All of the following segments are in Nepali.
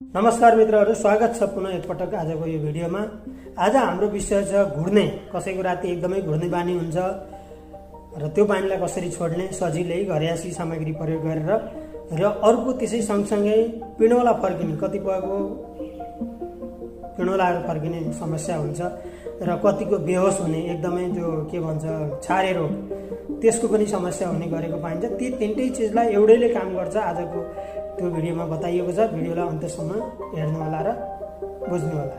नमस्कार मित्रहरू, स्वागत छ पुनः एकपटक आजको यो भिडियोमा। आज हाम्रो विषय छ घुर्ने। कसैको राति एकदमै घुर्ने बानी हुन्छ र त्यो बानीलाई कसरी छोड्ने, सजिलै घरयासी सामग्री प्रयोग गरेर। र अर्को त्यसै सँगसँगै पिँडौला फर्किने, कतिपयको पिँडौलाहरू फर्किने समस्या हुन्छ र कतिको बेहोस हुने, एकदमै जो के भन्छ छारे रोग, त्यसको पनि समस्या हुने गरेको पाइन्छ। ती तीनटै चिजलाई एउटैले काम गर्छ। आजको त्यो भिडियोमा बताइएको छ। भिडियोलाई अन्त्यसम्म हेर्नु होला र बुझ्नु होला।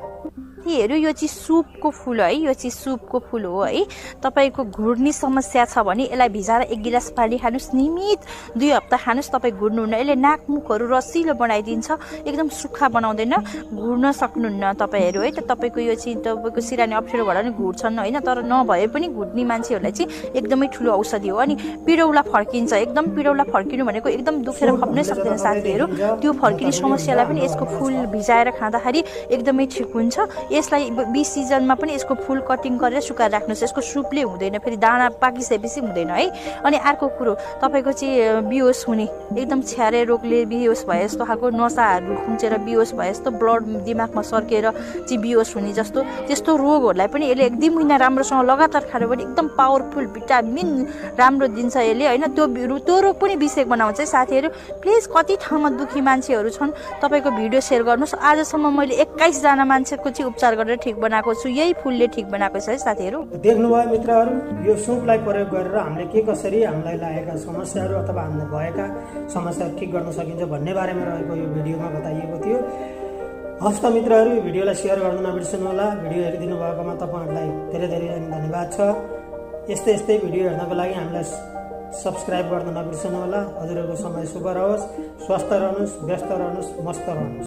हेरौँ, यो चाहिँ सुपको फुल है, यो चाहिँ सुपको फुल हो है। तपाईँको घुर्ने समस्या छ भने यसलाई भिजाएर 1 गिलास पानी खानुहोस्, नियमित 2 हप्ता खानुहोस्। तपाईँ घुर्नुहुन्न, यसले नाकमुखहरू रसिलो बनाइदिन्छ, एकदम सुक्खा बनाउँदैन, घुर्न सक्नुहुन्न तपाईँहरू है। त तपाईँको यो चाहिँ तपाईँको सिरानी अप्ठ्यारो भएर नि घुर्छन् होइन, तर नभए पनि घुर्ने मान्छेहरूलाई चाहिँ एकदमै ठुलो औषधि हो। अनि पिडौला फर्किन्छ, एकदम पिडौला फर्किनु भनेको एकदम दुखेर खप्नै सक्दैन साथीहरू। त्यो फर्किने समस्यालाई पनि यसको फुल भिजाएर खाँदाखेरि एकदमै ठिक हुन्छ। यसलाई बी सिजनमा पनि यसको फुल कटिङ गरेर सुकाएर राख्नुहोस्। यसको सुपले हुँदैन, फेरि दाना पाकिसकेपछि हुँदैन है। अनि अर्को कुरो, तपाईँको चाहिँ बिहोस हुने, एकदम छ्यारे रोगले बिहोस भए जस्तो खालको, नसाहरू खुम्चेर बिहोस भए जस्तो, ब्लड दिमागमा सर्केर चाहिँ बिहोस हुने जस्तो, त्यस्तो रोगहरूलाई पनि यसले 1 महिना राम्रोसँग लगातार खायो भने एकदम पावरफुल भिटामिन राम्रो दिन्छ यसले होइन। त्यो रोग पनि बिसेक बनाउँछ है साथीहरू। प्लिज, कति ठाउँमा दुखी मान्छेहरू छन्, तपाईँको भिडियो सेयर गर्नुहोस्। आजसम्म मैले 21 जना मान्छेको चाहिँ उपचार गरेर ठिक बनाएको छु। यही फुलले ठिक बनाएको छ है साथीहरू। देख्नुभयो मित्रहरू, यो सुपलाई प्रयोग गरेर हामीले कसरी हामीलाई लागेका समस्याहरू अथवा हामीलाई भएका समस्याहरू ठिक गर्न सकिन्छ भन्ने बारेमा रहेको यो भिडियोमा बताइएको थियो। हस् त मित्रहरू, यो भिडियोलाई सेयर गर्न नबिर्सनु होला। भिडियो हेरिदिनु भएकोमा तपाईँहरूलाई धेरै धेरै धन्यवाद छ। यस्तै भिडियो हेर्नको लागि हामीलाई सब्सक्राइब गर्न नबिर्सनु होला। हजुरहरूको समय शुभ रहोस्, स्वस्थ रहनुहोस्, व्यस्त रहनुहोस्, मस्त रहनुहोस्।